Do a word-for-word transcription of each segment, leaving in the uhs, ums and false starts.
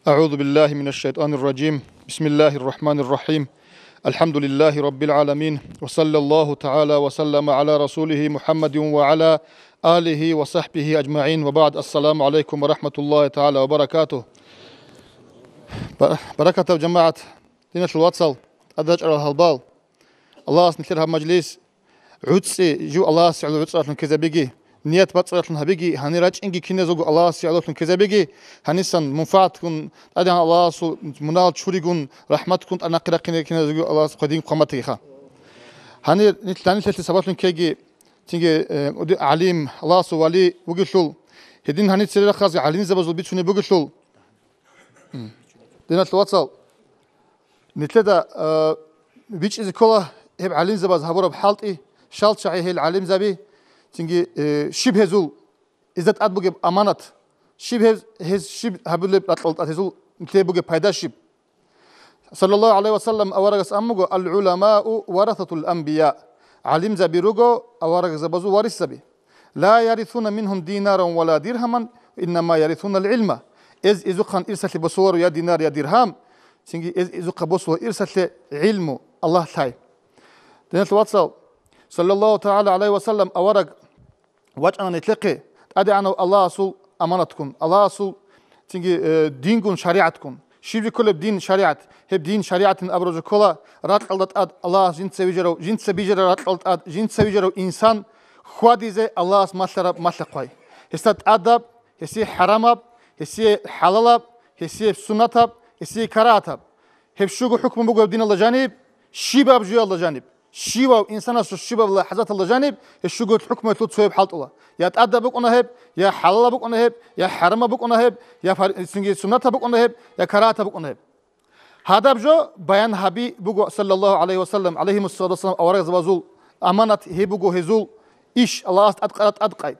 أعوذ بالله من الشيطان الرجيم. بسم الله الرحمن الرحيم. الحمد لله رب العالمين. وصلى الله تعالى وسلم على رسوله محمد وعلى آله وصحبه أجمعين. وبعد. السلام عليكم ورحمة الله تعالى وبركاته. Ба-, баракатаб жамагӀат, диналъул вацал, тӀадачӀарал гьалбал. Аллагьас нилъер гьаб мажлис гӀуцӀи жив Аллагьасе гӀоло гӀуцӀаралъун ккезабиги, ният бацӀцӀадалъун гьабиги, гьанир рачӀинги киназего Аллагьасе гӀололъун ккезабиги, гьанисан мунфагӀатгун, тӀадегӀан Аллагьасул мунагьал чуригун, рахӀматгун тӀад нахъе рахъине киназего Аллагьас хъведин хъваматиха. Гьанир нилъ-, гьанилъалъе сабаблъун ккеги, цинги, э, уди-, гӀалим, Аллагьасул вали вугелъул, гьедин гьанир цере рахъазги гӀалимзабазул бицунеб бугелъул, Диналъул вацал, нилъеда, а, бичӀчӀизе ккола гьеб гӀалимзабаз гьабураб хӀалтӀи, щал чагӀи гьел гӀалимзаби, цинги, э, щиб гьезул изда тӀад бугеб аманат, щиб гьез, гьез щиб гьабулеб ракьалда тӀад гьезул нилъее бугеб пайда щиб? Саллаллагьу гӀалайгьи ва саллам аварагас абун буго: «Ал-гӀуламау варасатул анбия», гӀалимзаби руго аварагзабазул варисзаби. «Ла ярисуна мингьум динаран ва ла диргьаман, иннама ярисунал гӀилма». Эз изухъан ирсалъе босуларо я динар, я диргьам, цинги эз изухъа босула ирсалъе гӀилму, Аллагь лъай. Диналъул вацал, саллаллагьу тагӀала гӀалайгьи ва саллам авараг вачӀана нилъехъе, ТӀадегӀанав Аллагьасул аманатккун, Аллагьасул цинги, э, дингун, шаригӀатккун. Щиб жо кколеб дин, шаригӀат? Гьеб дин, шаригӀатин абураб жо ккола, ракьалда тӀад Аллагьас жинца вижарав, жинца бижараб ракьалда тӀад жинца вижарав инсан хьвадизе Аллагьас малъараб малъа-хъвай. Гьесда тӀадаб, гьесие хӀарамаб, гьесие хӀалалаб, гьесие суннатаб, гьесие карагьатаб. Гьеб щуго хӀукму буго гьеб диналда жаниб, щибаб жоялда жаниб. Щивав инсанасул щибаб лахӀзаталда жаниб, гьеб щуго хӀукмуялъул цояб хӀалтӀула. Я тӀадаб букӀуна гьеб, я хӀалалаб букӀуна гьеб, я хӀарамаб букӀуна гьеб, я фар-, цинги суннатаб букӀуна гьеб, я карагьатаб букӀуна гьеб. Гьадаб жо баян гьаби буго, саллаллагьу гӀалайгьи ва саллам, гӀалайгьимуссалату вассалам, аварагзабазул аманат гьеб буго гьезул иш Аллагьас тӀадкъараб тӀадкъай.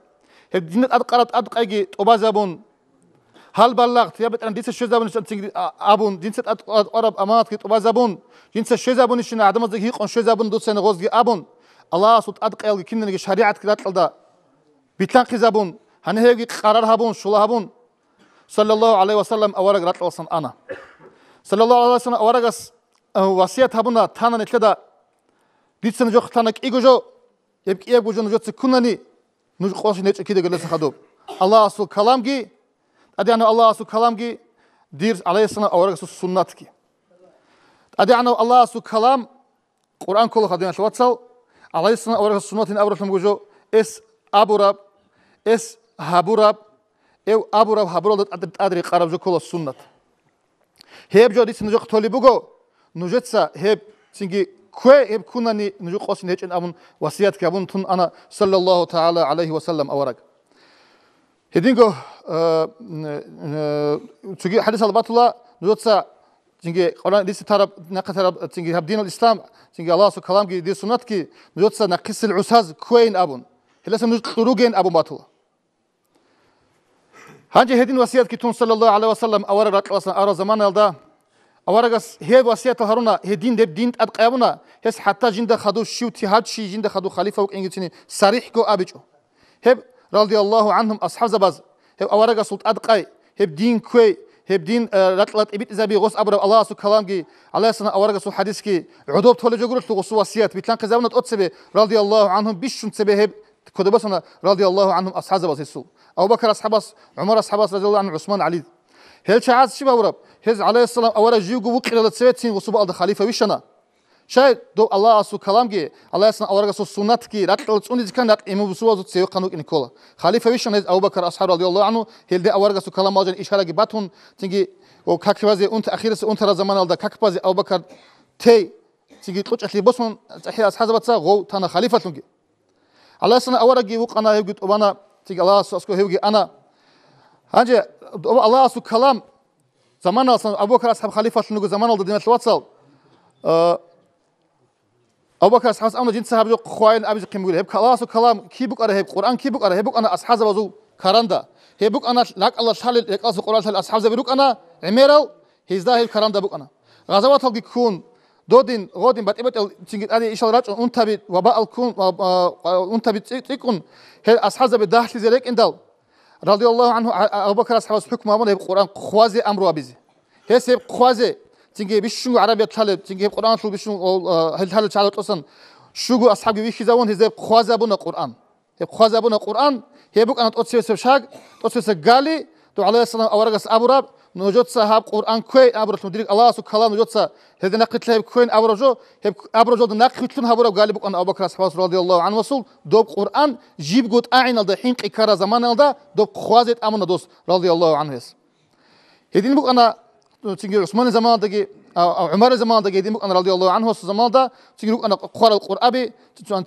Гьеб динда тӀадкъараб тӀадкъайги тӀубазабун, гьал балагъ, я БетӀергьан, дица щвезабунищ, цинги, а, абун, дица тӀад-, тӀадкъараб аманатги тӀубазабун, жинца щвезабунищина, гӀадамаздаги гьикъун щвезабун, дуцайин гъозги абун, Аллагьасул тӀадкъаялги киналги шаригӀатги ракьалда билълъанхъизабун, гьанир гьевги къарар гьабун, щула гьабун, саллаллагьу гӀалайгьи ва саллам авараг ракьалдасан ана. Саллаллагьу гӀалайгьи ва саллам аварагас, э, васият гьабуна, тана нилъеда, дица нужехъ лъана кӀиго жо, гьеб кӀиябго жо нужеца ккунани, нуж къосине гьечӀо кидагалдаса хадуб. Аллагьасул каламги, ТӀадегӀанав Аллагьасул каламги, дир гӀалайгьиссалам аварагасул суннатги. ТӀадегӀанав Аллагьасул калам, Къуръан ккола, диналъул вацал, гӀалайгьиссалам аварагасул суннатин абуралъун буго жо, эс абураб, эс гьабураб, эв абураб-гьабуралда тӀад-, тӀадрекъараб жо ккола суннат. Гьеб жо дица нужехъ толеб буго, нужеца гьеб цинги ккве, гьеб ккунани нуж къосин гьечӀин абун васиятги гьабун тун ана, саллаллагьу тагӀала гӀалайгьи ва саллам авараг. Гьединго, э, э, цоги хӀадисалда батула, нужеца цинги Къуръан дица тараб, нахъе тараб, цинги гьаб динул ислам, цинги Аллагьасул каламги дир суннатги нужеца нахъисел гӀусаз кквейин абун, гьелдаса нуж кьуругейин абун батула. Гьанже гьедин васиятги тун, саллаллагьу гӀалайгьи ва саллам, авараг ракьалдасан арал заманаялда, аварагас гьеб васиятал гьаруна, гьедин гьеб дин тӀадкъай абуна, гьес хӀатта жинда хадув щив ти гьав чи жинда хадув халифа вукӀингицин сарихӀго абичӀо. Гьеб, радияллагьу гӀангьум, асхӀабзабаз, гьеб аварагасул тӀадкъай, гьеб дин кквей, гьеб дин, э, ракьалда тӀибитӀизаби гъос абураб Аллагьасул каламги, гӀалайгьиссалам аварагасул хадисги гӀодоб толеб жо гурелъул гъосул васият билълъанхъизабуна тӀоцебе, радияллагьу гӀангьум, бищун цебе гьеб кодобе босана, радияллагьу гӀангьум, асхӀабзабаз гьесул. Абу Бакар асхӀабас, ГӀумар асхӀабас, радияллагьу гӀангьу, ГӀусман, ГӀали. Гьел чагӀаз щиб гьабураб? Гьез, гӀалайгьиссалам, авараг живго вукъиналда цевецин гъосул бакӀалда халифа вищана. Щай, доб Аллагьасул каламги, Аллагьасул аварагасул суннатги ракьалда цӀунизе ккани, ракь имамасул вазу цевехъан вукӀине ккола. Халифа вищана гьез Абу Бакар асхӀаб, радияллагьу гӀангьу, гьелде аварагасул каламалда жан ишараги батун, цинги, о, как базе унт-, ахирисеб унтараб заманалда как базе Абу Бакар тей, цинги кьучӀалъе босун, цӀехӀе асхӀабзабаца гъов тана халифалъунги. Аллагьасул аварагги вукъана, гьевги тӀубана, цинги Аллагьасул аскӀов гьевги ана. Гьанже Аллагьасул калам заманалдасан, Абу Бакар асхӀаб халифалъун руго заманалда, диналъул вацал, а, Абу Бакар асхӀабас абуна, жинца гьаб жо хъвайин абизе хъин бугилан. Гьеб Аллагьасул калам киб букӀара, гьеб Къуръан киб букӀара, гьеб букӀана асхӀабзабазул каранда. Гьеб букӀана ракӀалда лъалел, рекӀелъул Къуръан лъалел асхӀабзаби рукӀана гӀемерал, гьезда гьеб каранда букӀана. Гъазаваталги ккун, додин, гъодин, батӀи-батӀиял цинги тӀаде ишал рачӀун, унтаби вабаал ккун, а, а, унтаби цӀи-, цӀикӀкӀун, гьел асхӀабзаби дагьлъизе рекӀиндал, радияллагьу гӀангьу, а, а, Абу Бакар асхӀабас хӀукму гьабуна гьеб Къуръан хъвазе амру гьабизе. Гьес гьеб хъвазе, цинги бищунго гӀарабият лъалеб, цинги гьеб Къуръаналъул бищун, о, а, гьел лъалел чагӀазда тӀасан щуго асхӀабги вихьизавун, гьез гьеб хъвазабуна Къуръан. Гьеб хъвазабуна Къуръан, гьеб букӀана тӀоцевесеб шаг, тӀоцевесеб гали, дов гӀалайгьиссалам аварагас абураб, нужеца гьаб Къуръан кквейин абуралъун, дирг Аллагьасул калам нужеца гьелде нахъвилълъа гьеб кквейин абураб жо, гьеб абураб жолда нахъвилълъун гьабураб гали букӀана Абу Бакр асхӀабас радияллагьу гӀанхӀу, дов Къуръан жибго тӀагӀиналда хӀинкъи ккараб заманалда доб хъвазе тӀамуна дос радияллагьу гӀанхӀу гьес. Гьедин букӀана, цинги ГӀусманил заманалдаги, а, а, ГӀумарил заманалдаги гьедин букӀана, радияллагьу гӀанхӀу, гьесул заманалда цинги рукӀана хъварал Къуръаби,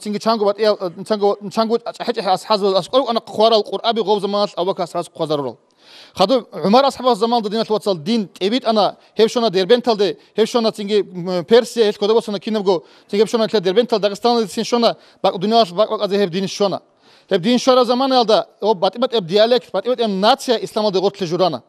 цинги чанго батӀиял, чанго, чанго чӀахӀи-чӀахӀи асхӀазул аскӀор рукӀана хъварал Къуръаби гъоб заманалъ Абу Бакр асхӀабас хъвазарурал. Хадуб ГӀумар асхӀабас заманалда, диналъул вацал, дин тӀибитӀана, гьеб щвана Дербенталде, гьеб щвана цинги, м, Персия, гьел кодобе босана кинабго, цинги гьеб щвана нилъер Дербентал, Дагъистаналдецин щвана, бакӀ-, дуниялалъ бакӀ-бакӀазе гьеб дин щвана. Гьеб дин щвараб заманаялда гьоб батӀи-батӀияб диалект, батӀи-батӀияб нация исламалде гъорлъе журана.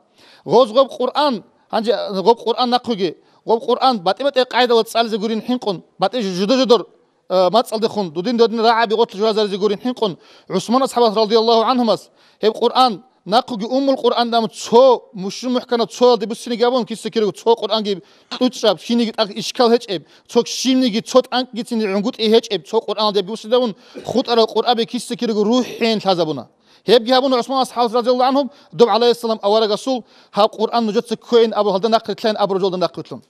Гъоз гъоб Къуръан, гьанже гъоб Къуръан нахъеги, гъоб Къуръан батӀи-батӀияб къайдала цӀализе гурин хӀинкъун, батӀи жо-, жодор-жодор, э, мацӀалдехун, дудин-дудин рагӀаби гъорлъе журазаризе гурин хӀинкъун, ГӀусман асхӀабас радияллагьу гӀанхӀумас гьеб Къуръан нахъеги Уммул Къуръан абун цо мушру-мухӀканаб цоялде буссиниги абун, киса-кирего цо Къуръанги кьучӀаб, киниги тӀад ишкал гьечӀеб, цо щибниги, цо тӀанкӀгицин гӀунгутӀи гьечӀеб, цо Къуръаналде буссинабун хутӀарал Къуръаби киса-кирего рухӀен лъазабуна. Гьебги гьабуна ГӀусман асхӀабас радияллагьу гӀанхӀум, доб гӀалайгьиссалам аварагасул гьаб Къуръан нужеца кквейин абу, гьалда нахърилълъайин абураб жолда нахърилълъун.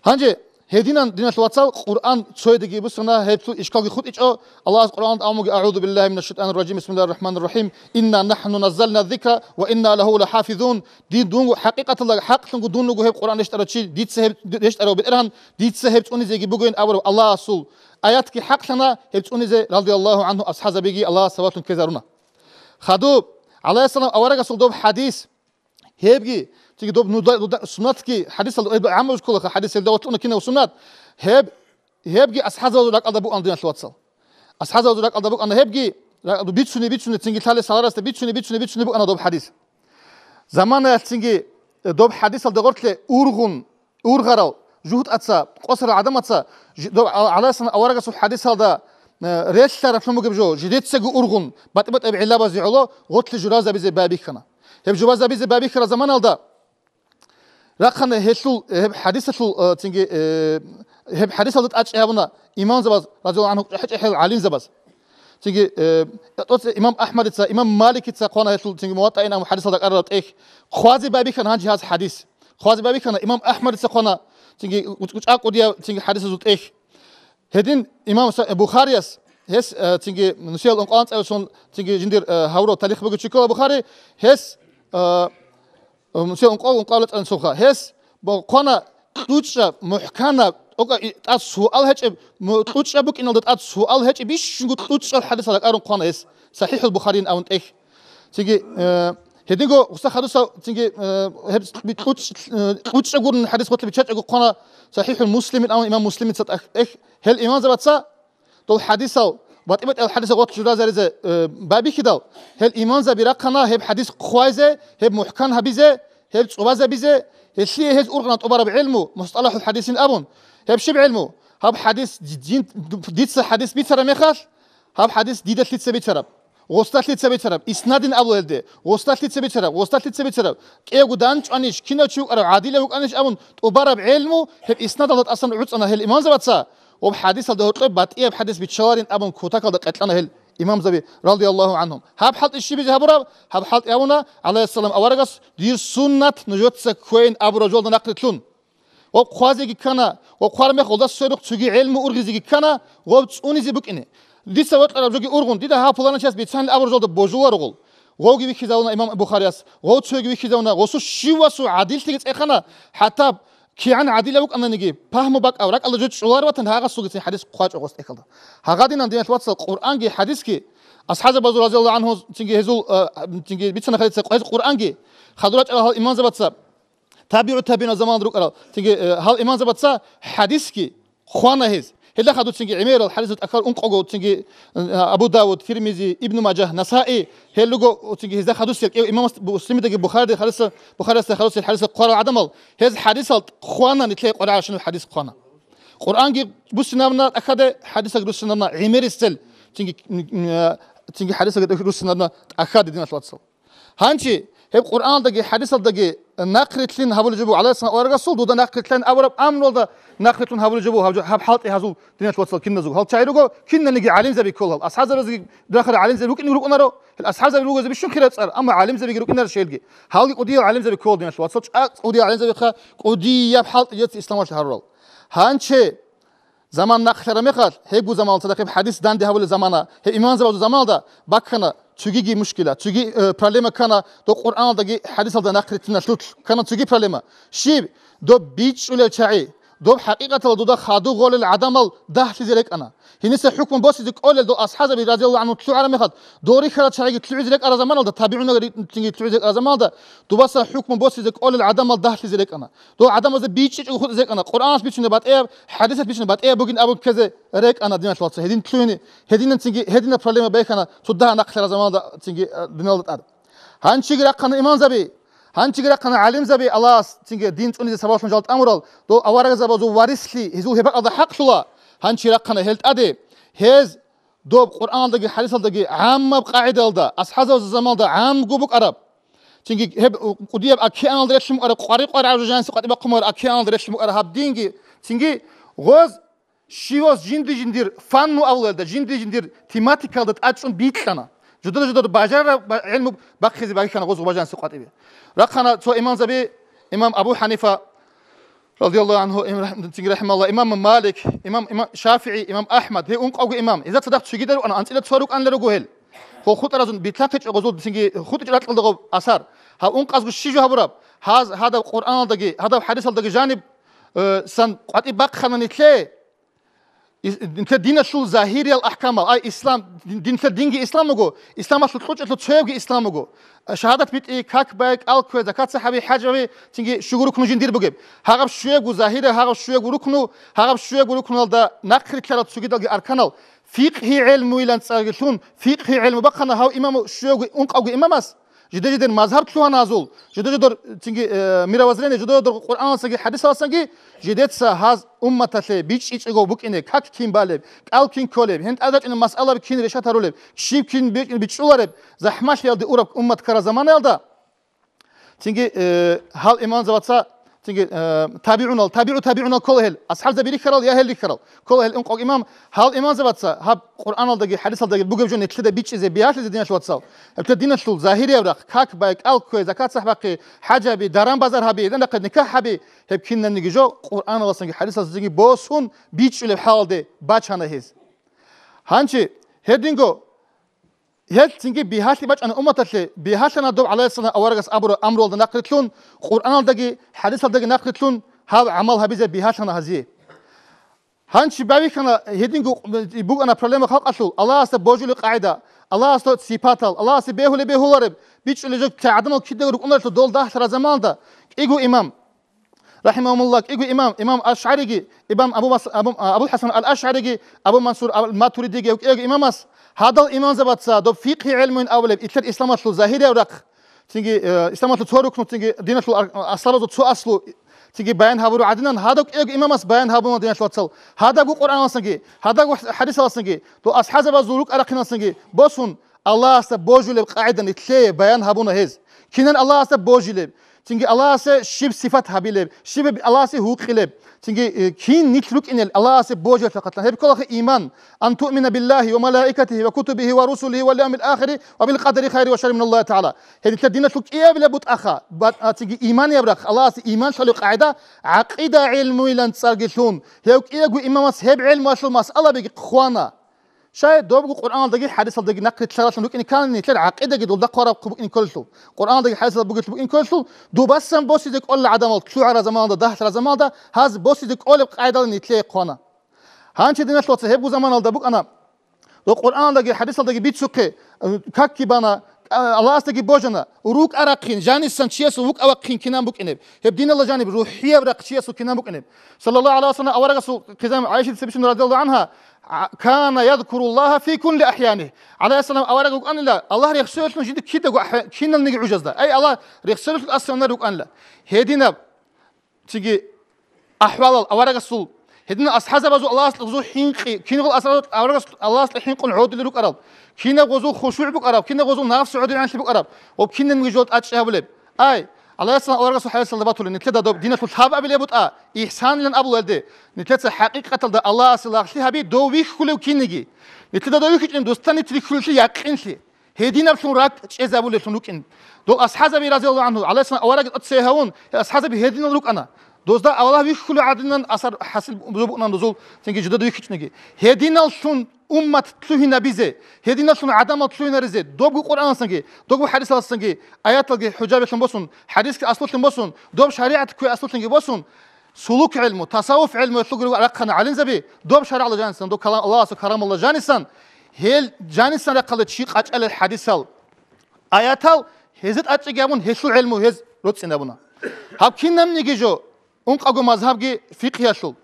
Гьанже гьединан, диналъул вацал, Къуръан цоядеги буссана, гьеб цо ишкалги хутӀичӀо. Аллагьас Къуръаналда абун буго: «АгӀузу биллагьи минаш шайтӀанир ражим, бисмиллагьир рахӀманир рахӀим. Инна нахӀну наззална ззикра ва инна лагьу лахӀафизун». Дин дун, хӀакъикъаталда, хӀакълъунго дун вуго гьеб Къуръан рещтӀарав чи, дица гьеб рещтӀарав БетӀергьан, дица гьеб цӀунизеги бугоин абураб Аллагьасул аятги хӀакълъана, гьеб цӀунизе радияллагьу гӀанхӀу асхӀазабиги Аллагьас сабаблъун ккезаруна. Хадуб, гӀалайгьиссалам аварагасул доб хӀадис, гьебги, цинги доб нуда-, нуда-, суннатги хӀадисалда, гьеб гӀаммаб кколаха хӀадис, гьелда ватуна кинав суннат, гьеб, гьебги асхӀазабазул ракӀалда букӀана, диналъул вацал. АсхӀазабазул ракӀалда букӀана гьебги, ра-, бицуни, бицуни, цинги лъалес гьаларасда бицуни, бицуни, бицуни букӀана доб хӀадис. Заманаялъ цинги, э, доб хӀадисалда гъорлъе ургъун, ургъарал жугьутӀаца, къосарал гӀадамаца, жи-, доб гӀал-, гӀалайгьиссалам аварагасул хӀадисалда, э, релълъаралъун бугеб жо, жидецаго ургъун, батӀи-батӀияб гӀиллабазе гӀоло гъорлъе журазабизе байбихьана. Гьеб журазабизе байбихьарал заманалда рахъана гьелъул, гьеб хӀадисалъул, э, цинги, э, гьеб хӀадисалда тӀадчӀи гьабуна имамзабаз, радияллагьу гӀанхӀум, чӀахӀи-чӀахӀиял гӀалимзабаз. Цинги, э, тӀоцебе имам АхӀмадица, имам Маликица хъвана гьелъул, цинги МуватӀаин абун хӀадисалда кӀарарал тӀехь. Хъвазе байбихьана гьанже гьаз хӀадис. Хъвазе байбихьана имам АхӀмадица хъвана, цинги, кӀу-, кӀу-, чӀа-, кӀудияв, цинги хӀадисазул тӀехь. Гьедин имам Са-, Бухарияс, гьес, э, цинги нусиял ункъоялда анцӀабилеб сон, цинги жиндир, э, гьавурав тарих бугев чи ккола Бухари, гьес, э, э, нусиял ункъо-, ункъоялда анцӀабилеб сонха, гьес бо-, хъвана кьучӀаб, мухӀканаб, тӀокӀаб и-, тӀад суал гьечӀеб, му-, кьучӀаб букӀиналда тӀад суал гьечӀеб, бищунго кьучӀал хӀадисал ракӀарун хъвана гьес, СахӀихӀул Бухариян абун тӀехь. Цинги, э, гьединго гъуса хадусав, цинги, э, гьеб кьучӀ-, э, кьучӀаб гурун хӀадис гъорлъе биччачӀого хъвана СахӀихӀул Муслимин абун имам Муслимица тӀа-, тӀехь. Гьел имамзабаца дол хӀадисал, батӀи-батӀиял хӀадисал гъорлъе журазаризе, э, байбихьидал, гьел имамзаби рахъана гьеб хӀадис хъвайзе, гьеб мухӀкан гьабизе, гьеб цӀубазабизе, гьелъие гьез ургъана тӀубараб гӀелму, мусталахӀул хӀадисин абун. Гьеб щиб гӀелму? Гьаб хӀадис дин, дица хӀадис бицараб мехалъ, гьаб хӀадис дида лъица бицараб? Гъосда лъица бицараб? Иснадин абула гьелде. Гъосда лъица бицараб? Гъосда лъица бицараб? КӀиявго данчӀванищ, кинав чи вукӀарав гӀадилав вукӀанищ абун тӀубараб гӀелму, гьеб иснадалда тӀасан гӀуцӀана гьел имамзабаца, ва гьаб хӀадисалда гьоркьоб батӀияб хӀадис биччаларин абун кутакалда къеркьана гьел имамзаби, радияллагьу гӀанхӀум. Гьаб хӀалтӀи щибизе гьабураб? Гьаб хӀалтӀи гьабуна, гӀалайгьиссалам аварагас: «Дир суннат нужеца кквейин», абураб жолда нахърилълъун. Гъоб хъвазеги ккана, гъоб хъвараб мехалда сверухъ цоги гӀелму ургъизеги ккана, гъоб цӀунизе букӀине. Дица вокьараб жоги ургъун, дида гьав пуланав чияс бицанилан абураб жолда божуларо гъол. Гъовги вихьизавуна имам Бухарияс, гъов цоги вихьизавуна, гъосул щивасул гӀадиллъиги цӀехана, хӀатта кигӀан гӀадилав вукӀананиги, пагьму бакӀав, ракӀалда жо чӀоларо ватан, гьагъасулгицин хӀадис хъвачӀо гъос тӀехьалда. Гьагъадинан, диналъ вацал, Къуръанги хӀадисги, асхӀазабазул, разияллагьу гӀанхӀум, цинги гьезул, а, цинги бицана хадица, гьез Къуръанги, хадур рачӀарал гьал имамзабаца, табигӀу табигӀинал заманалда рукӀарал, цинги, э, гьал имамзабаца хӀадисги хъвана гьез. Гьелда хадуцинги гӀемерал хӀадисал тӀахьал ункъого, цинги, э, Абу Давуд, Тирмизи, Ибну Мажагь, Насаи, гьел руго, цинги гьезда хадусел кӀев имам Муслимидаги Бухарида хадуса-, Бухариясда хадусел хӀадисал хъварал гӀадамал, гьез хӀадисал хъвана, нилъее къваригӀарабщинаб хӀадис хъвана. Къуръанги буссинабуна тӀахьаде, хӀадисалги руссинабуна гӀемерисел, цинги, м, м, э, цинги хӀадисалги руссинабуна тӀахьаде, диналъ вацал. Гьанчи Гьеб Къуръаналдаги хӀадисалдаги нахърилълъин гьабулеб жо буго, гӀалайгьиссалам аварагасул дуда нахърилълъин абураб амралда нахърилълъун гьабулеб жо буго гьаб жо-, гьаб хӀалтӀи гьазул, диналъул вацал, киназул. Гьал чагӀи руго, кинаниги гӀалимзаби ккола гьал. АсхӀабзабазги рахъарал гӀалимзаби рукӀине рукӀунаро, гьел асхӀабзаби ругезе бищун хираб цӀар, амма гӀалимзабиги рукӀинарищ гьелги. Гьалги кӀудиял гӀалимзаби ккола, диналъул вацал, чӀа-, кӀудиял гӀалимзабихъа кӀудияб хӀалтӀи жеца исламалъе гьарурал. Гьанчи заман нахълъараб мехалъ, гьебго заманалда цадахъ гьеб хӀадис данде гьабулеб замана, гьеб имамзабазул заманалда баккана цогиги мушкила, цоги, э, проблема ккана, доб Къуръаналдаги хӀадисалда нахърилълъиналъулъ ккана цоги проблема. Щиб? Доб бичӀчӀулел чагӀи, доб хӀакъикъаталда дуда хадув гъолел гӀадамал дагьлъизе рекӀана. Гьениса хӀукму босизе кӀолел дол асхӀабзаби, радияллагьу гӀангьум, лъугӀараб мехалъ, дол рихьарал чагӀиги лъугӀизе рекӀараб заманалда, табигӀунагги ри-, цинги лъугӀизе рекӀараб заманалда, дубаса хӀукму босизе кӀолел гӀадамал дагьлъизе рекӀана. Дол гӀадамазда бичӀчӀичӀого хутӀизе рекӀана, Къуръаналъ бичӀчӀунеб батӀияб, хӀадисалъ бичӀчӀунеб батӀияб бугин абун ккезе рекӀана, диналъул вацал. Гьедин лъугьине, гьединан цинги, гьединаб проблема байхана цо дагьа нахълъараб заманалда цинги, а, диналда тӀад. Гьанчиги рахъана имамзаби, гьанчиги рахъана гӀалимзаби, Аллагьас цинги дин цӀунизе сабаблъун жал тӀамурал, дол аварагзабазул варислъи гьезул гьеб бакӀалда хӀакълъула, гьанчи рахъана гьел тӀаде, гьез доб Къуръаналдаги хӀадисалдаги гӀаммаб къагӀидалда, асхӀабзабазул заманалда гӀамго букӀараб. Цинги гьеб кӀудияб океаналда релълъун букӀараб, къваригъ-къваригъараб жо жаниса къватӀибе бахъун букӀараб океаналда релълъун букӀараб гьаб динги, цинги гъоз щивас жинди-жиндир фанну авлуялда, жинди-жиндир тематикалда тӀачӀун бикьана. Жодор-жодор бажарараб ба-, гӀелму бахъизе байхьана гъоз гъоб жаниса къватӀибе. Рахъана цо имамзаби, имам Абу ХӀанифа, радияллагьу гӀангьу, им рахӀ-, цинги рахӀимагьуллагь, имам Малик, имам, имам ШафигӀи, имам АхӀмад, гьев ункъавго имам, гьезда цадахъ цогидал рукӀана, анцӀила цо рукӀанила руго гьел. Гьел хутӀаразул битлъанхъичӀо гъозул, цинги хутӀичӀо ракьалда гъоб асар. Гьав ункъазго щиб жо гьабураб? Гьаз, гьадаб Къуръаналдаги, гьадаб хӀадисалдаги жаниб, э, сан къватӀиб бахъана нилъее, Ис-, нилъер диналъул загьириял ахӀкамал, ай, ислам, дин-, нилъер динги ислам буго, исламалъул кьучӀалъул цоябги ислам буго. Шагьадат битӀи, как бай, кӀал ккве, закат сахӀаби, хӀаж гьаби, цинги щуго рукну жиндир бугеб. Гьагъаб щуябго загьирия, гьагъаб щуябго рукну, гьагъаб щуябго рукнулалда нахърилълъарал цогидалги арканал, фикъгьи гӀелмуйилан цӀарги лъун, фикъгьи гӀелму бахъана гьав имаму щуябго ункъавго имамас. Жиде-жидер мазгьаб лъугьана гьазул, жиде-жидер, цинги, э, мировоззрение, жиде-жидер Къуръаналдасаги хӀадисалдасаги, жидеца гьаз умматалъе бичӀчӀичӀого букӀине, как кин балеб, кӀал кин кколеб, гьениб тӀадачӀунеб масъалаби кин решат гьарулеб, щиб кин бикь-, бичӀчӀулареб, захӀмалъиялде ураб уммат ккараб заманаялда, цинги, э, гьал имамзабаца, цинги, э, табигӀунал, табигӀу табигӀунал ккола гьел, асхӀабзаби рихьарал я гьел рихьарал ккола гьел ункъо имам, гьал имамзабаца гьаб Къуръаналдаги хӀадисалдаги бугеб жо нилъеда бичӀчӀизе, бигьалъизе, диналъул вацал. Гьеб диналъул загьирияб рахъ, как бай, кӀал ккве, закат сахӀ бахъи, хӀаж гьаби, даран-базар гьаби, гьедин рахъе никахӀ гьаби, гьеб кинабниги жо Къуръаналдасанги хӀадисалдасанги босун бичӀчӀулеб хӀалалде бачана гьез. Гьанчи гьединго Гьел цинги бигьалъи бачӀана умматалъе, бигьалъана доб гӀалайгьиссалам аварагас абураб амруялда нахърилълъун, Къуръаналдаги хӀадисалдаги нахърилълъун гьаб гӀамал гьабизе бигьалъана гьазие. Гьанчи бавихьана гьединго букӀана проблема халкъалъул, Аллагьасда божулеб къагӀида, Аллагьасда сипатал, Аллагьасе бегьулеб бегьулареб, бичӀчӀулеб жо гӀадамал кидаго рукӀуналъул дол дагьлъараб заманалда, кӀиго имам, рахӀимагьумуллагь, кӀиго имам, имам АшгӀариги, имам Абу Мас-, Абу, Абул ХӀасан ал-АшгӀариги, Абу Мансур ал-Матуридиги, гьев кӀиго имамас, гьадал имамзабаца доб фикъгьи гӀелмуян абулеб, итлъар исламалъул загьирияб рахъ, цинги, э, исламалъул цо рукну, цинги диналъул ар-, аслабазул цо аслу, цинги баян гьабуру гӀадинан, гьадав кӀиго имамас баян гьабуна, диналъул вацал, гьадабго Къуръаналдасанги, гьадабго хӀадисалдасанги, дол асхӀабзабазул рукӀа-рахъиналдасанги босун, Аллагьасда божулеб къагӀида нилъее баян гьабуна гьез. Кинан Аллагьасда божилеб? Цинги Аллагьасе щиб сипат гьабилеб? Щиб Аллагьасе гьукъилеб? Цинги, э, кин нилъ рукӀинел Аллагьасе божилъахъалъан? Гьеб кколаха иман. Ан туъмина биллагьи ва малаикатигьи ва кутубигьи ва русулигьи вал явмил ахири ва бил къадари хайри ва шарри миналлагьи тагӀала. Гьединлъа диналъул кӀиябила бутӀаха, ба-, а, цинги иманияб рахъ, Аллагьасе иман лъолеб къагӀида, гӀакъида гӀелмуйилан цӀарги лъун, гьев кӀиябго имамас гьеб гӀелмуялъул масъалабиги хъвана. Щай добго Къуръаналдаги хӀадисалдаги нахърилълъаралъун рукӀине ккани, нилъер гӀакъидаги долда хъвараб букӀине кколелъул, Къуръаналдаги хӀадисалда бугелъул букӀине кколелъул, дубасан босизе кӀолел гӀадамал, лъугӀарал заманалда, дагьлъарал заманалда, гьаз босизе кӀолеб къайдалъ нилъее хъвана. Гьанчи, диналъул вацал, гьебго заманалда букӀана, дол Къуръаналдаги хӀадисалдаги бицухъе, э, какги бана, а, Аллагьасдаги божана, рукӀа-рахъин, жанисан чиясул вукӀа-вахъин кинан букӀинеб, гьеб диналда жаниб рухӀияб рахъ чиясул кинан букӀинеб. Саллаллагьу гӀалайгьи ва саллам, аварагасул хъизан ГӀайшатица бицун, радияллагьу гӀангьа, а, «Кана язкуруллагьа фи кулли ахӀянигь». ГӀалайгьиссалам авараг рукӀанила, Аллагь рехсолелъун жинда кидаго ахӀя-, киналниги гӀужазда. Ай, Аллагь рехсолелъун ассанна рукӀанила. Гьединаб цинги ахӀвалал аварагасул Гьедин асхӀазабазул Аллагьасул гъузул хӀинкъи, кингъул асхӀазаб аварагас Аллагьасда хӀинкъун гӀодулел рукӀарал, кинаб гъузул хушугӀ букӀараб, кинаб гъузул нафси гӀодиб гӀанлъи букӀараб ва кинабниги жол тӀад чӀей гьабулеб. Ай, Аллагьасул аварагасул хӀадисалда батулин, нилъеда доб диналъул лъабабилеб бутӀа, ихсанилан абулелде, нилъеца хӀакъикъаталда Аллагьасе лагълъи гьаби, дов вихьулев кинниги. Нилъеда дов вихьичӀин, дустан нилъ рихьулелъи якъинлъи. Гьединаблъун ракӀ чӀезабулелъун рукӀин. Дол асхӀазаби, разияллагьу гӀангьу, гьаласан аварагас тӀоцее гьавун, гьел асхӀазаби гьединал рукӀана. Дозда Аллагь вихьулев гӀадинан асар хӀасил букӀунан дозул цинги жидеда вихьичӀниги. Гьединаллъун уммат лъугьинабизе, гьединаллъун гӀадамал лъугьинаризе, добго Къуръаналдасанги, добго хӀадисалдасанги, аяталги хӀужабилъун босун, хӀадисги аслулъун босун, доб шаригӀат кквей аслулъунги босун, сулук гӀелму, тасаввуф гӀелму гьелъулги руго рахъана гӀалимзаби, доб шаргӀалда жанисан, доб калам, Аллагьасул карамалда жанисан, гьел жанисан рахъалда чи къачӀалел хӀадисал, аятал гьезда тӀачӀиги абун, гьелъул гӀелму гьез роцӀцӀинабуна. Гьаб кинабниги жо, ункъабго мазгьабги фикъгьиялъул,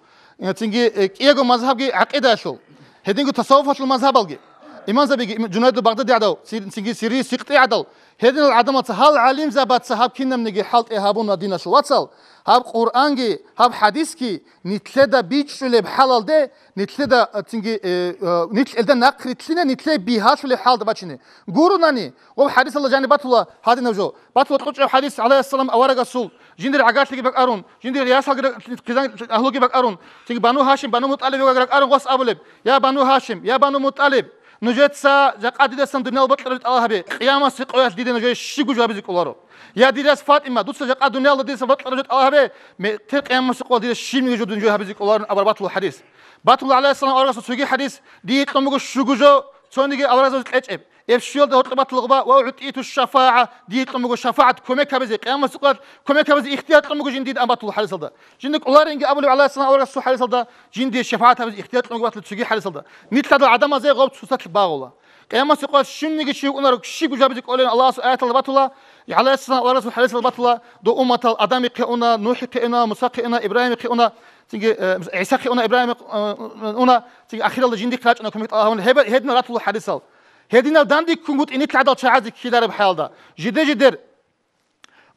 цинги, э, кӀиябго мазгьабги гӀакъидаялъул, гьединго тасаввуфалъул мазгьабалги, имамзабиги, им-, Жунайдул Багъдади гӀадав, ци-, цинги Сирри Сикъти гӀадал, гьединал гӀадамаца, гьал гӀалимзабаца гьаб кинабниги хӀалтӀи гьабуна, диналъул вацал, гьаб Къуръанги, гьаб хӀадисги нилъеда бичӀчӀулеб хӀалалде, нилъеда, а, цинги, э, э, нилъ элда нахърилълъине, нилъее бигьалъулеб хӀалда бачине. Гурунани, гъоб хӀадисалда жаниб батула гьадинаб жо. Батула кьучӀаб хӀадис, гӀалайгьиссалам, аварагасул, жиндир гӀагарлъиги бакӀарун, жиндир ясалги, хъизан агьлуги бакӀарун, цинги Бану Гьашим, Бану МутӀалиб вегаг ракӀарун гъос абулеб: «Я Бану Гьашим, я Бану МутӀалиб, нужеца жакъа дидасан дуниял бокьараб тӀалаб гьабе, къиямасеб къоялъ дида нужее щибго жо гьабизе кӀоларо. Я дидас ФатӀима, дуца жакъа дуниялда дидасан бокьараб жо тӀалаб гьабе, ме-, тер къиямасеб къоялъ дида щибниги жо дун жо гьабизе кӀоларо», абураб батула хӀадис. Батула, гӀалайгьиссалам, аварагасул цоги хӀадис: «Дие кьун буго щуго жо, цониги аварагзабаз кьечӀеб». Эб щуялда гьоркьоб батулгъуба: «Ва угӀтиту шафагӀа», дие кьун буго шафагӀат, кумек гьабизе, къиямасеб къоялъ кумек гьабизе ихтияр кьун буго жиндида, абун батул хӀадисалда. Жинда кӀоларинги абулеб, гӀалайгьиссалам, аварагасул хӀадисалда, жиндие шафагӀат гьабизе ихтияр кьун буго батул цоги хӀадисалда. Нилъ гьадал гӀадамазе гъоб цоцалъ багъула. Къиямасеб къоялъ щибниги чи вукӀунаро, щибго жо гьабизе кӀоларин Аллагьасул аяталда батула, гӀалайгьиссалам, аварагасул хӀадисалда батула, дов умматал Адамихъе уна, НухӀихъе уна, Мусахъе уна, Ибрагьимихъе уна, цинги, э, ГӀисахъе уна, Ибрагьимихъе, э, уна, цинги ахиралда жиндихъе рачӀуна кумек тӀалаб гьабун, гьеб-, гьединал ратула хӀадисал. Гьединал дандеккунгутӀи нилъ гӀадал чагӀазе ккелареб хӀалда, жиде-жидер,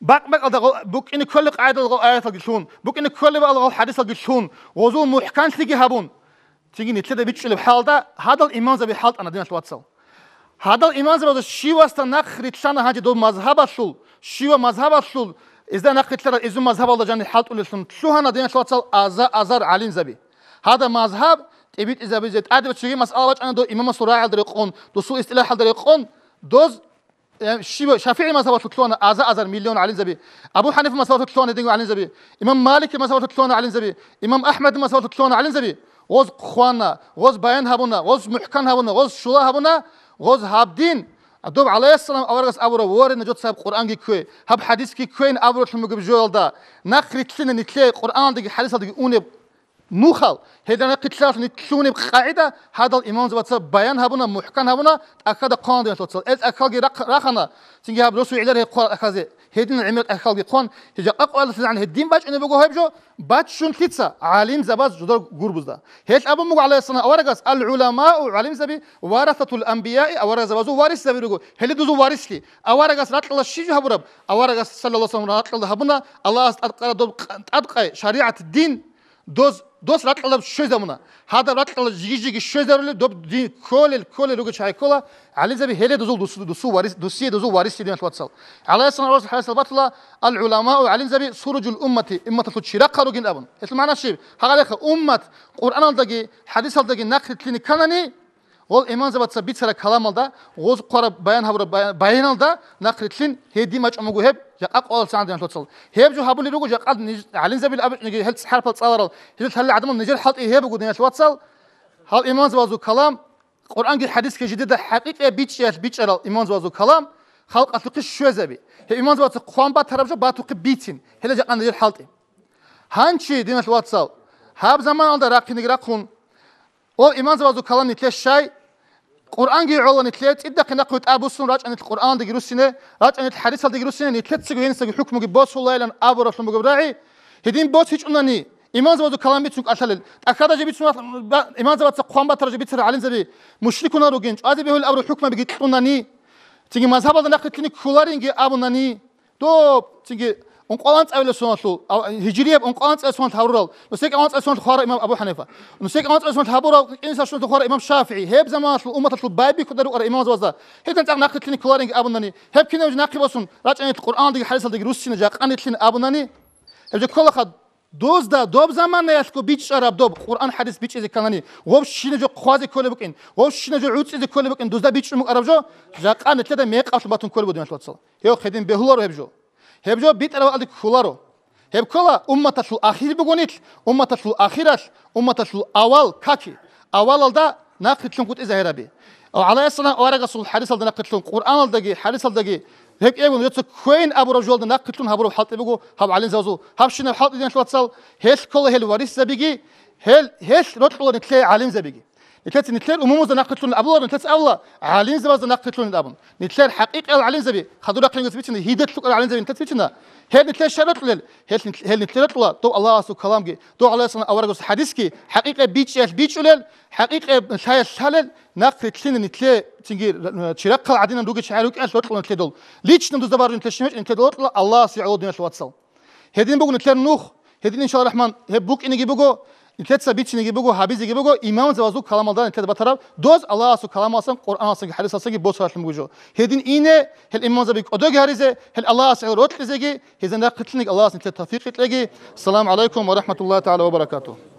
бакъ-бакъалда гъо-, букӀине кколеб къагӀидал гъо аяталги лъун, букӀине кколеб гъо хӀадисалги лъун, гъозул мухӀканлъиги гьабун, цинги нилъеда бичӀчӀулеб хӀалда гьадал имамзаби хӀалтӀана, диналъул вацал. Гьадал имамзабазда щивасда нахърилълъана гьанже доб мазгьабалъул, щиваб мазгьабалъул, изда нахърилълъарал изу мазгьабалда жанир хӀалтӀулеллъун лъугьана, диналъул вацал, аза-азар гӀалимзаби. Гьадаб мазгьаб тӀибитӀизабизе тӀадиб цоги масъала бачӀана дов имамасул рагӀиялда рекъон, досул истилахӀалда рекъон, доз, э, щиб-, ШафигӀи мазгьабалъулъ лъугьана аза-азар миллион гӀалимзаби, Абу ХӀанифа мазгьабалъулъ лъугьана гьединго гӀалимзаби, имам Малики мазгьабалъулъ лъугьана гӀалимзаби, имам АхӀмад мазгьабалъулъ лъугьана гӀалимзаби, гъоз хъвана, гъоз баян гьабуна, гъоз мухӀкан гьабуна, гъоз щула гьабуна, гъоз гьаб дин, доб гӀалайгьиссалам аварагас абураб: «Воре, нужеца гьаб Къуръанги ккве, гьаб хӀадисги кквейин», абуралъун бугеб жоялда, нахърилълъина нилъее Къуръаналдаги хӀадисалдаги унеб нухал, гьелда нахърилълъаралъун нилъ лъугьунеб къагӀида гьадал имамзабаца баян гьабуна, мухӀкан гьабуна, тӀахьазда хъвана, диналъул вацал. Эл тӀахьалги рахъ-, рахана, цинги гьаб росу гӀелар гьеб хъван тӀахьазе. Гьединал гӀемер тӀахьалги хъван, гьеб жакъа къоялдаса гьедин бачӀунеб буго гьеб жо, баччун лъица? ГӀалимзабаз жудар гурбузда. Гьел абун буго, гӀалайгьиссалам, аварагас: «Ал-гӀуламау», гӀалимзаби, «варасатул анбияи», аварагзабазул варисзаби руго. Гьеле дузул варислъи. Аварагас ракьалда щиб жо гьабураб? Аварагас, саллаллагьу гӀалайгьи ва саллам, ракьалда гьабуна Аллагьас тӀадкъараб доб къ-, тӀадкъай шаригӀат дин, доз, дос ракьалда щвезабуна. Гьадаб ракьалда жиги-жиги щвезарулел доб дин кколел, кколел ругел чагӀи ккола, гӀалимзаби гьеле дузул дус-, дусул варис-, дусие дузул варислъи, диналъул вацал. ГӀалайгьиссалам аварагасул хӀадисалда батула: «Ал-гӀуламау», гӀалимзаби, «суруджул уммати», умматалъул чирахъал ругин абун. Гьелъул магӀна щиб? Гьагъалеха, уммат Къуръаналдаги хӀадисалдаги нахърилълъине кканани, гъол имамзабаца бицараб каламалда, гъоз хъвараб баян гьабураб бая-, баяналда нахърилълъин гьедин бачӀун буго гьеб жакъа къоялъ, диналъул вацал. Гьеб жо гьабулел руго жакъа ниж-, гӀалимзабил абичӀониги гьел цӀехӀараб цӀаларал, гьезул лъалел гӀадамал нижер хӀалтӀи гьеб буго, диналъул вацал. Гьал имамзабазул калам, Къуръанги хӀадисги жидеда хӀакъикъияб бичӀчӀиялъ бичӀчӀарал имамзабазул калам халкъалъухъе щвезаби. Гьеб имамзабаца хъван батараб жо батухъе бицин, гьеле жакъа нижер хӀалтӀи. Гьанчи, диналъул вацал, гьаб заманалда рахъинеги рахъун, о, имамзабазул калам нилъее щай, Къуръанги гӀола нилъее, цӀидахъе нахъе тӀад буссун рачӀа нилъ Къуръаналдаги руссине, рачӀа нилъ хӀадисалдаги руссине, нилъецаго гьенисаго хӀукмуги босулайилан абураблъун бугеб рагӀи, гьедин босичӀунани, имамзабазул калам бицун кӀалъалел, тӀахьазда жо бицун, ба-, имамзабаца хъван батараб жо бицарал гӀалимзаби мушрикунал ругин, чӀвазе бегьулел абураб хӀукмабиги кьунани, цинги мазгьабалда нахърилълъине кколаринги абунани, доб, цинги, ункъоялда анцӀабилеб соналъул, а, гьижрияб ункъоялда анцӀабилеб соналъ гьабурал, нусеги ункъоялда анцӀабилеб соналъ хварав имам Абу Ханифа, нусеги ункъоялда анцӀабилеб соналъ гьабурав къиса шунлъун хварав имам ШафигӀи, гьеб заманалъул умматалъул байбихьуда рукӀарал имамзабазда, гьедин цӀакъ нахъе лъине кколаринги абунани, гьеб кинаб жо нахъе босун рачӀанилъ Къуръаналдаги хӀадисалдаги руссина жакъа нилъин абунани, гьеб жо кколаха дозда доб заманаялъго бичӀчӀараб доб Къуръан хӀадис бичӀчӀизе кканани, гъоб щинаб жо хъвазе кколеб букӀин, гъоб щинаб жо гӀуцӀизе кколеб букӀин, дозда бичӀчӀун букӀараб жо, жакъа нилъеда мекъаблъун батун кколеб бугин, вацал. Гьев гьедин бегьуларо гьеб жо. Гьеб жо битӀараб бакӀалде кколаро. Гьеб ккола умматалъул ахир бугонилъ, умматалъул ахиралъ, умматалъул авал каки. Авалалда нахъе лъун кӀутӀизе гьараби. Ва гӀалайгьиссалам аварагасул хӀадисалда нахъе лъун, Къуръаналдаги, хӀадисалдаги, гьеб кӀиябго нужеца кквейин абураб жоялда нахъе лъун гьабураб хӀалтӀи буго гьаб гӀалимзабазул. Гьаб щинаб хӀалтӀи, диналъул вацал, гьелъ ккола гьел варисзабиги, гьел, гьелъ рокьула нилъее гӀалимзабиги. Нилъеца нилъер умумузда нахъе лъун абуларо, нилъеца абула, гӀалимзабазда нахъе лъунин абун. Нилъер хӀакъикъиял гӀалимзаби, хадур рахъинги бицина, гьидат лъукӀарал гӀалимзаби нилъеца бицина. Гьел нилъер щай рокьулел? Гьел нилъ-, гьел нилъер рокьула, дов Аллагьасул каламги, дов гӀалайгьиссалам аварагасул хӀадисги, хӀакъикъияб бичӀчӀиялъ бичӀчӀулел, хӀакъикъияб лъаялъ лъалел, нахъе лъине нилъее цинги, э, чирахъал гӀадинан ругел чагӀи рукӀиналъ рокьула нилъедул. Лично дузда бараб нилъер щиб гьечӀеб нилъеда рокьула Аллагьасе гӀоло, диналъул вацал. Гьедин буго нилъер нух, гьедин, иншалла рахман, гьеб букӀинеги буго, нилъеца бицинеги буго, гьабизеги буго, имамзабазул каламалда нилъеда батараб, доз Аллагьасул каламалдасан, Къуръаналдасанги хӀадисалдасанги босаралъун бугеб жо. Гьедин ине, гьел имамзаби кӀодоги гьаризе, гьел Аллагьасе гӀоло рокьизеги, гьезда нахъе лъине Аллагьас нилъее тавфикъ кьеги. Ассаламу гӀалайкум ва рахӀматуллагьи тагӀала ва баракатугь.